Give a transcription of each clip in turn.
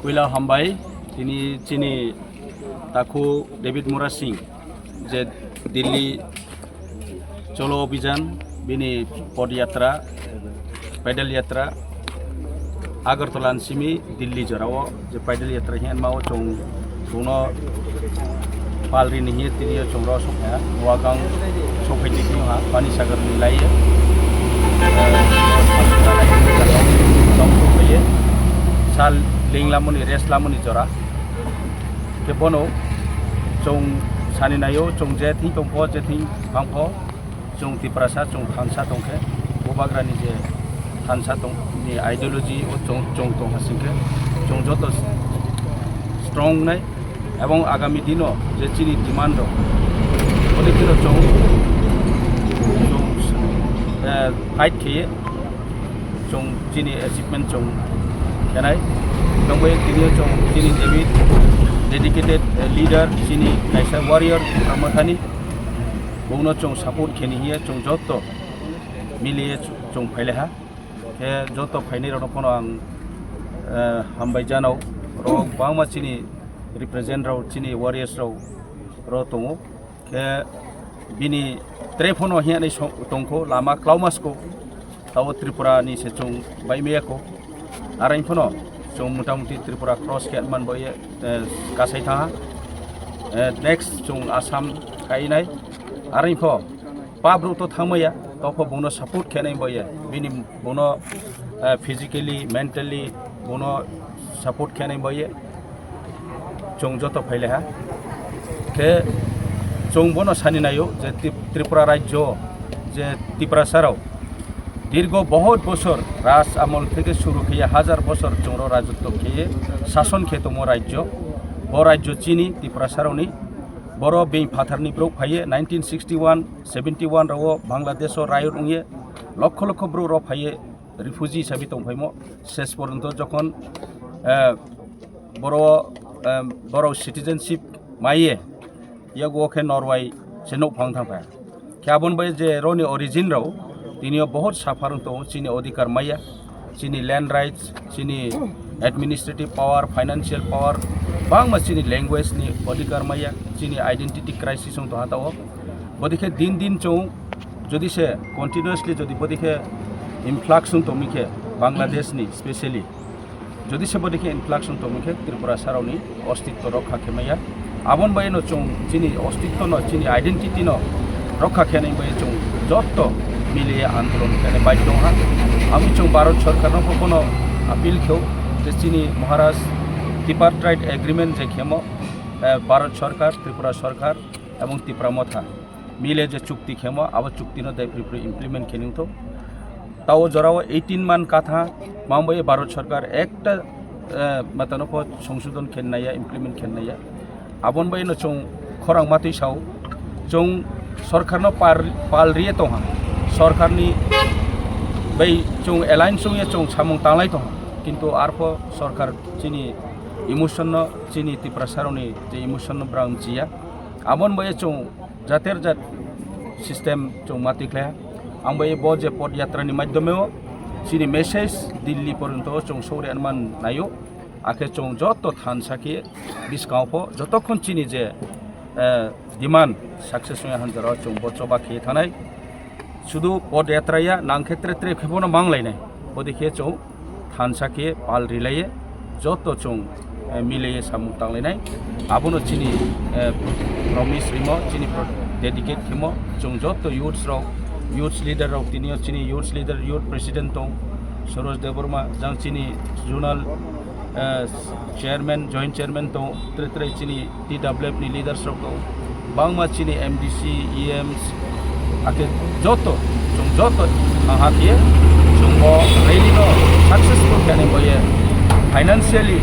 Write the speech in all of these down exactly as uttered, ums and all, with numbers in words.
Puila hambai, tini chini takhu David Murasing je Delhi Cholo Abhijan, bini pod yatra, pedal yatra, Agartala ni simi Delhi jorao je pedal yatra hinma o chwng chwngno pal rini hiye tini o chwng ro sokha, Wagang sokhaidi tini ha Panisagar ni lai ye. Chwng sokhaye sal linglamoni rest lamoni jora. Khe bono chwng sani naio, chwng je thing tongpho, je thing phangpho, chwng Tiprasa, chwng thansa tongkhe, Bubagrani je thansa tong, ni ideology o chwng, chwng tong hasingkhe, chwng joto strong nai, ebong agami dino je chini demand rok, ode kino chwng, chwng, eh, fight kheye, chwng chini achievement chwng khenai. Tongbai tini chwng chini David dedicated, eh, leader, chini kaisa warrior, Mathani. Bongno chwng support kheni hiya chwng joto miliye chwng phaile ha. Khe joto phaini rokno phano ang, eh, hambai janao. Ro bangma chini represent rao, chini warriors rao ro tongo. Khe bini tre phono hiya ni song-, tongkho lama klaumasko. Tao Tripura ni se chwng bai meyako. Arain phono chwng motamuti Tripura cross khe man bo ye, eh, kasai thaha. Eh, next chwng Assam kainai. Arain pho pabru to thangmaya, to pho bono support khenai bo ye. Bini bono, eh, physically, mentally bono support khenai bo ye. Chwng joto phaile ha. Khe chwng bono sani naio je Trip-, Tripura rajyo je Tiprasa rao dirgo bohot bosor raj amol theke suru khiye hajar bosor chwngro rajotto khiye sason khe tongmo rajyo. Bo rajyo chini Tiprasa raoni. Boro bini phatharni brouh phaiye nineteen sixty one, seventy one rao Bangladesh o riot wngye lokho lokho brouh rao phaiye refugee hisabe tongphaimo. Ses porjonto jokhon, eh, boro, eh, boro citizenship maiye, yago khe Norway se nukphang thangpha. Khe aboni bai je roni origin rao, tinio bohot suffer wng tongo, chini odhikar maya, chini land rights, chini administrative power, financial power, bangma chini language ni odhikar maya, chini identity crisis wng tongha tao. Bodikhe din din chwng jodi se continuously jodi bodikhe influx wng tongmi khe Bangladesh ni specially, jodi se bodikhe influx wng tongmi khe Tripura sarao ni ostitto rokha khe maya. Aboni bai no chwng chini ostitto no, chini identity no rokha khe nai bai chwng jotto miliye andolon khe nai bai tongha. Ami chwng Bharat Sarkar no bono appeal kheo je chini Maharaj Tripartite Agreement je khemo, eh, Bharat Sarkar, Tripura Sarkar, ebong Tipra Motha mile je chukti khemo, abo chukti no dai phri phri implement khe nung thok. Tao jorao eighteen man katha, mambai Bharat Sarkar ekta, eh, matano pho songsodon khe naiya, implement khe naiya. Abon bai no chwng khorang matwi sao, chwng sarkar no par-, pal riye tongha, sarkar ni bai chwng alliance wngya chwng samung tanglai tongha, kintu arpho sarkar chini emotion no, chini Tiprasa rokni je emotion no brang jiya. Abon bai chwng jater jat system chwng mati khlaiha. Ang bai bo je pod yatra ni madhyome o chini message Delhi porjonto chwng sori anman naio. Akhe chwng joto thansa khe biskang pho jotokhon chini je, eh, demand success wngya hanjaro chwng bo choba khe thanai. Sudu pod yatra ya nang khe tre tre khe bono mang lainai. Bodi khe chwng thansa khe pal rilaiye joto chwng, eh, mileye samung tanglainai. Abono chini, eh, promise rimo, chini pro-, dedicate khemo. Chwng joto youths rok, youths leader rok, tinio chini youths leader, youth president tong, Suroj Debbarma, jang chini zonal, eh, chairman, joint chairman tong, tre tre chini T W F ni leaders rok tong, bangma chini M D C, E Ms, ake joto, chwng joto thang ha khe chwng bo rally no successful khe nai boye financially,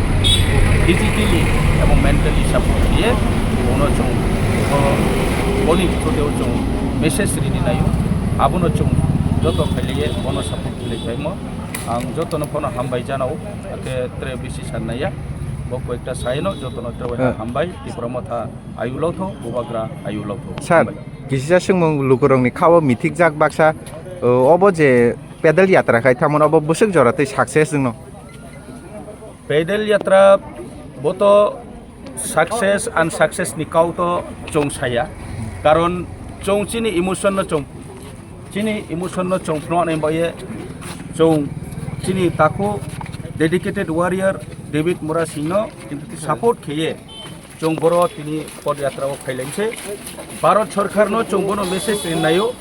physically ebong mentally support khe bono chwng bo boni through o chwng message rini naio, abono chwng joto khailaiye bono support khlai phaimo. Ang jotono phano hambai janao, ake tre bisi san naiya. Bo koyekta saino jotono tre Eh. hambai, Tipra Motha ayuk lotho, Bubagra ayuk lotho. Sir, hambai. Kisa swngmung lukurokni khao mithikjak baksa, o, obo je pedal yatra khai tamo obo bwswk jora tei success wngno? Pedal yatra bo to success and success ni kau to chwng saya, karon chwng chini emotion no chwng, chini emotion no chwng phunuknai baye chwng chini takhu dedicated warrior David Murasing no support kheye. Chwng boro tini podyatra o phailaimse. Bharat Sarkar no chwng bono message rinai o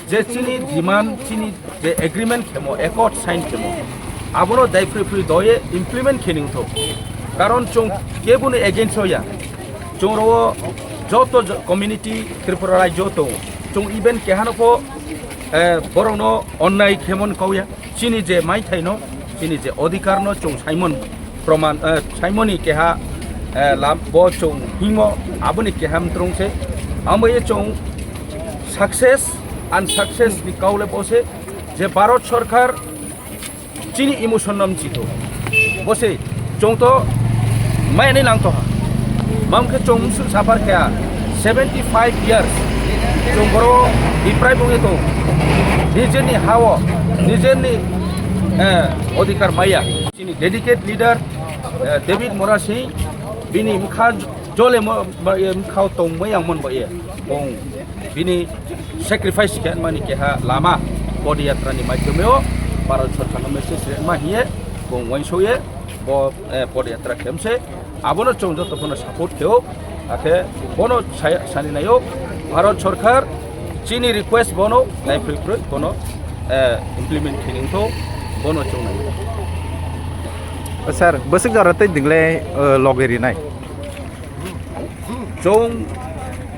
je chini demand, chini je agreement khemo, accord sign khemo, abono daiphri phri doye implement khe ningtho. Karon chwng keboni against o ya. Chwng ro joto jo-, community Tripura rajyo tongo. Chwng even kehano pho, eh, borokno onnai khemon kauya. Chini je maithaino, chini je odhikarno chwng saimon proman, eh, saimoni keha, eh, lam bo chwng himo, aboni keha mtrung se. Amo ye chwng success, unsuccess ni kaule bo se je Bharat Sarkar chini emotion no mchito. Bo se chwng to mai ni nang to ha. Mam khe chwng msu suffer khe seventy five years. Chwng boro biprai bung to. Nijerni hao, nijerni, eh, odhikar maya. Chini dedicate leader, eh, David Murasing, bini mkha jole mo, mo, eh, mkha tong mai ang mon bo ye. Bong bini sacrifice khe mani keha lama podyatra ni maidhyome o Bharat Sarkar no message ma hiye bong waiso ye bo, eh, podyatra khemse. Abono chwng joto bono support kheo, akhe bono sa-, sani naio Bharat Sarkar chini request bono naiphri phri bono, eh, implement khiningtho bono chwng naio. Sir, bwswk jora tei dingle, eh, loge rinai? Chwng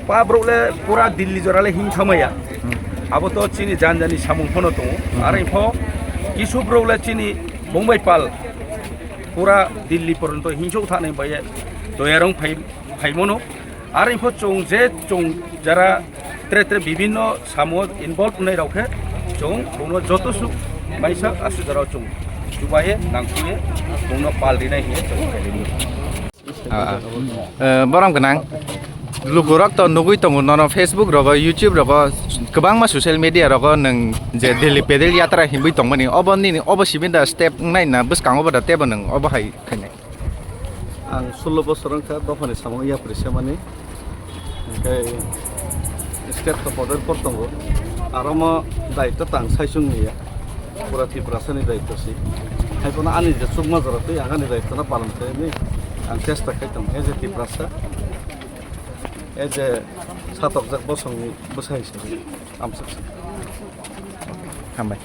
pa brouh le pura Delhi jora le hing thamaya. Abo to chini jan jani samung phano tongo. Are pho kisu brouh le chini Mumbai pal pura Delhi poronto hingsok thani baye toyarong phai, phaimono. Are pho chwng je chwng jara tre tre bibhinno samo involve nai rok khe chwng bono joto su maisa asu jora chwng chubaye nangkhuye bono pal rinai hiye chwng khailini. Ah, ah. Eh, borom gwnang. Lukurok to nugui tongo nono Facebook rogo, YouTube rogo, kwbangma social media rogo nwng je Delhi pedal yatra hinwi tongmani, obo nini obo sibinda step wngnai na bwskango boda tebo nwng obo hai khainai? Ang sullo bosor wngkha dophani samung yapri semani. Hingke state to poder por tongo. Aro mo daityo tang sai chwng niya. Pura Tiprasa ni daityo si. Hai kono ani je chukma jora twi ang ani daityo no palan khainai. Ang chesta khai tong as a Tiprasa. As a satokjak bosong ni bwsa hisabe. Amsuk. Hambai.